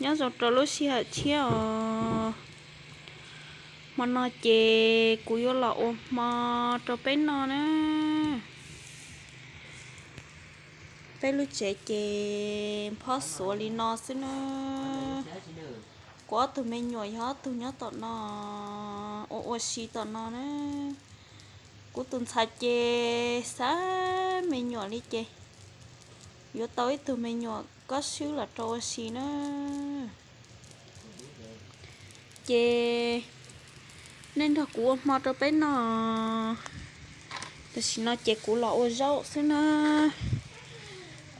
Nyob zoo rau lub sij hawm tshiab os. Hmo no ces kuv yuav los ua hmo rau peb noj na. Peb lub tsev ces phob xuav li no xwb na. Kuv ob tug me nyuam yog ob tug nyob tom no ua ua si tom no na. Kuv tus ntxhais ces xav me nyuam li ces yuav tau ib tug me nyuam kob swb los rau ua si na. Ces nej nrog kuv ua hmo rau peb noj. Tam sim no ces kuv los ua zaub xwb na.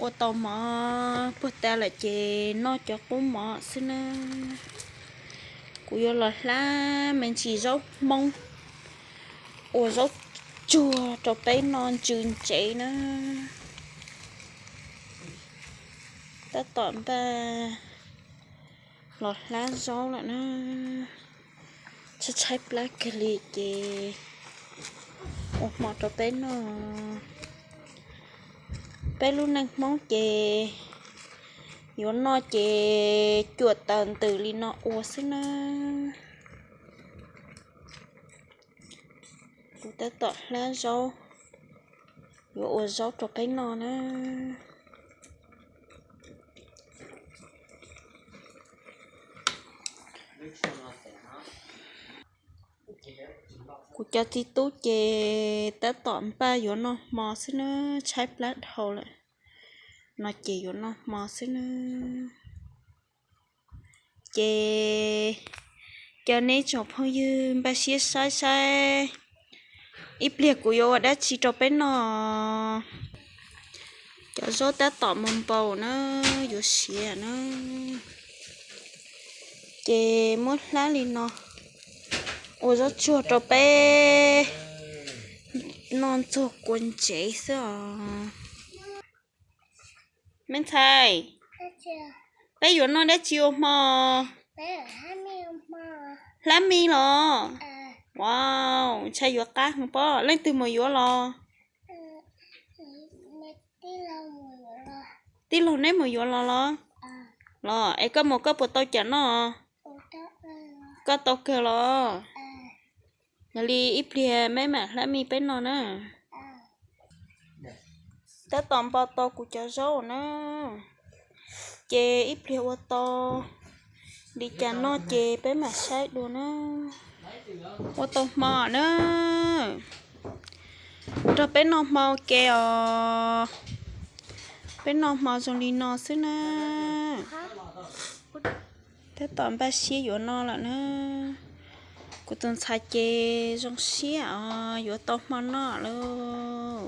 Ua tau mov puag ta lawm ces noj cov qub mov xwb na. Kuv yuav los hlab me ntsis zaub Hmoob ua zaub tsuag rau peb noj ntsws ntsev na. Tab tom npaj los hlab zaub lawm na. Tshaib tshaib plab kawg li ces ua hmo rau peb noj. Peb lub neej Hmoob ces yuav noj ces cuam taws ntws li no ua xwb na. Kuv tab tom hlab zaub, yuav ua zaub rau peb noj na. Kuv cov txiv tub ces tab tom npaj yuav noj hmo xwb na, tshaib plab dhau lawm no ces yuav noj hmo xwb na. Ces cov neb tsoom phooj ywg npaj siab saib saib ib pliag kuv yuav ua dab tsi rau peb noj. Cov zaub tab tom mus npaum na, yuav siav na. Ces muab hlab li no, ua zaub tsuag rau peb noj ntxuag kua ntsev xwb os. Me ntxhais, peb yuav noj dab tsi ua hmo? Hlab mis los? Wow, ntshai yuav qab heev pob. Leej twg mus yuav los? Tij laug neb mus yuav los los? Los es koj mus koj puas tau cawm noj? Koj tau kawg los? Yog li ib pliag meb mam hlab mis peb noj na. Tab tom npo tau kuv cov zaub na, ces ib pliag ua tau li cas noj ces peb mam saib dua na. Ua tau hmo na, nrog peb noj hmo ua ke os. Peb noj hmo zoo li no xwb na. Tab tom npaj siab yuav noj lawm na. Kuv tus ntxhais ces zoo siab os, yuav tau hmo noj lawm.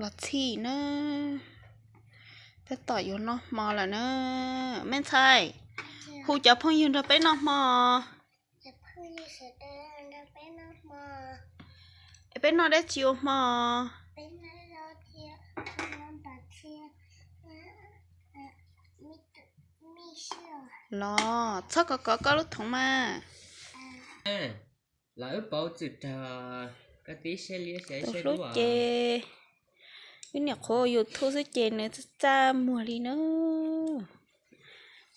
Los txhij na, tab tom yuav noj hmo lawm na. Me ntxhais, hu cov phooj ywg nrog peb noj hmo. Es peb noj dab tsi ua hmo? Los txhob kov kov koj lub thoov mas. Tus hlub ces wb niam qhuav ua YouTube xwb ces nws txaj txaj muag li na.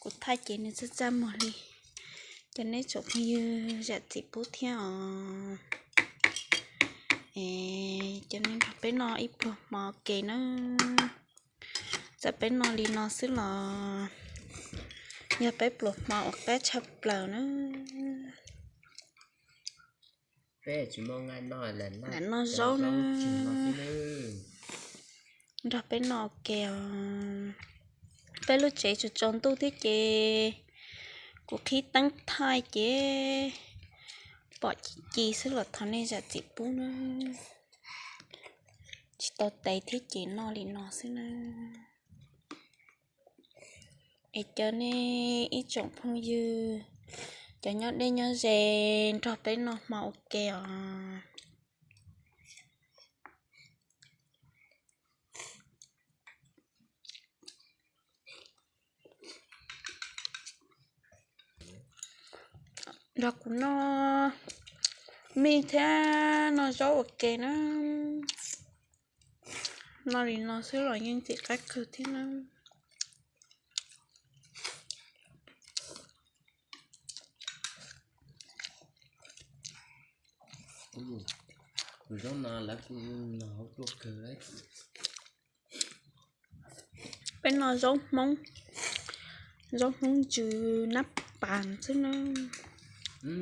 Kuv thaij ces nws txaj txaj muag li. Cov neb tsoom phooj ywg zam txim pub thiab os. Es cov neb nrog peb noj ib pluag hmo ke na. Txawm peb noj li no xwb los yog peb pluas hmo uas qab tshaj plaws na. Lam noj zaub na. Nrog peb noj ua ke os. Peb lub tsev tsaus tsaus ntuj thiab ces kuv qhib teeb thaij ces pom ci ci xwb los thov nej zam txim pub na. Tsis tau tes thiab ces noj li no xwb na. Es cov nej ib tsoom phooj ywg, cov nyob deb nyob ze, nrog peb noj hmo ua ke os. Nrog kuv noj mij thiab noj zaub ua ke na. Noj li no xwb los yeej txim qab kawg thiab na. Tus zaub no lawv kuj noj hauv tuaj kawg lawm. Peb noj zaub Hmoob, zaub Hmoob ntsw nab pas xwb na.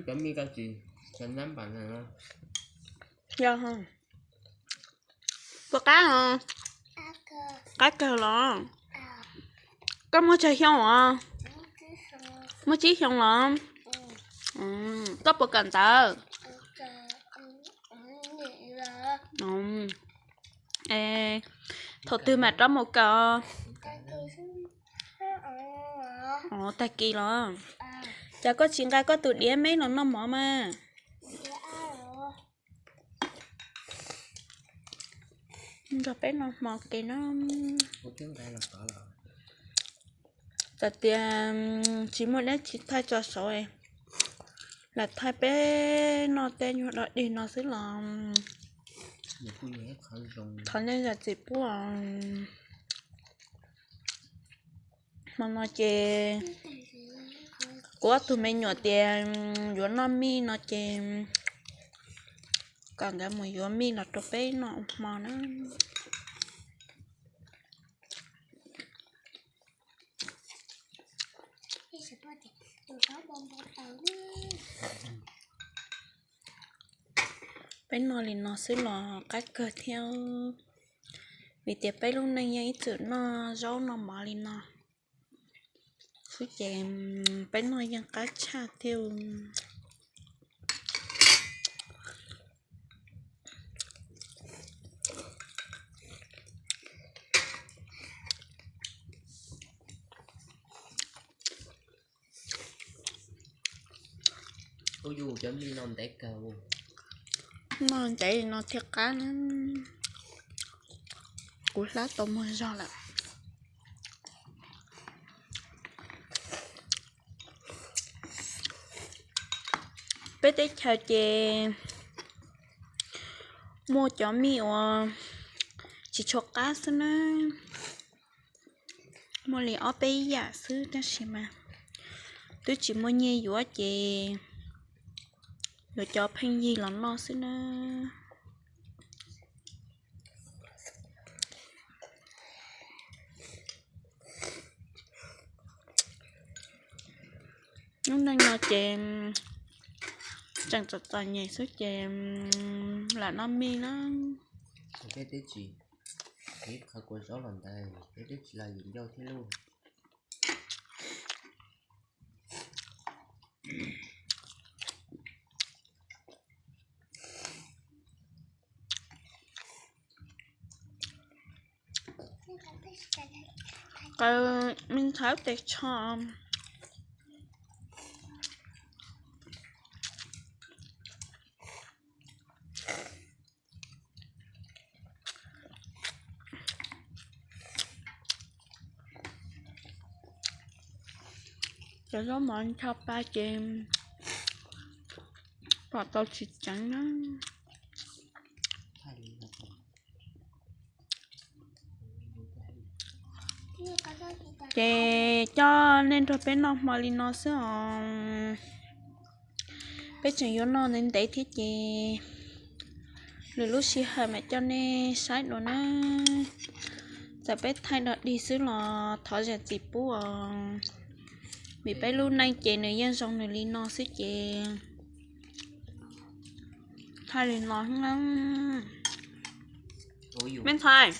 Cov mij koj tsis nab pas no. Yog, puas qab os? Qab kawg los? Koj muaj tsawg xyoo os? Muaj tsib xyoo los? Koj puas kawm ntawv? Thaum twg mam rov mus kawm? Tag kis los? Cas koj tsis nqa koj tus diav meb los noj mov mas? Nrog peb noj hmo ke na. Txawm tias tsis muaj dab tsi thaij tso saud, lam thaij peb noj tej nyuag dog dig no xwb los thov nej zam txim pub. Hmo no ces kuv ob tug me nyuam tias yuav noj mij no ces kom nkawd mus yuav mij los rau peb noj ua hmo na. Peb noj li no xwb los qab kawg thiab, vim tias peb lub neej yeej ib txwm noj zaub noj mov li no xwb ces peb noj yeej qab tshaj thiab. Ua yus cov mij no ntev kawg. Noj ntev li no thiaj qab na. Kuv hlab tau muag zog lawm. Peb teb chaws ces muaj cov mij uas tsis tshua qab xwb na. Muaj li ob peb yam xwb tab sis mas twb tsis muaj nyiaj yuav ces yuav cov pheej yig los noj xwb na. Lub neej no ces tseem txom txom nyem xwb ces lam noj mij na. Peb twb tsis, peb qhov kua zaub los ntawd peb twb tsis los yim ncauj thiab lauj. Qaws me ntxhais tes tsho. Cov zaub mov ncho pa ces pom tau tsis ceev na. Ces coj nej nrog peb noj hmo li no xwb os. Peb tseem yuav noj ntev ntev thiab ces lwm lub sij hawm mam coj nej saib dua na. Txawm peb thaij dog dig xwb los thov zam txim pub os, vim peb lub neej ces nws yeej zoo nws li no xwb ces thaij li no xwb na. Me ntxhais,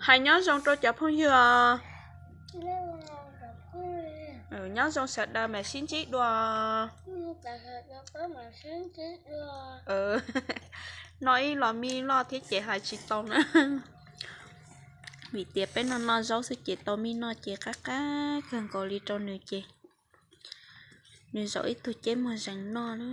hais nyob zoo rau cov phooj ywg os. Nyob zoo sawv daws, mam sib ntsib dua. Noj ib los mij loj thiab ces hais tsis tau na. Vim tias peb noj noj zaub xwb ces tau mij noj ces qab qab kawg nkaus li rau nws ces nws zaum ib tug ceb muag zees noj na.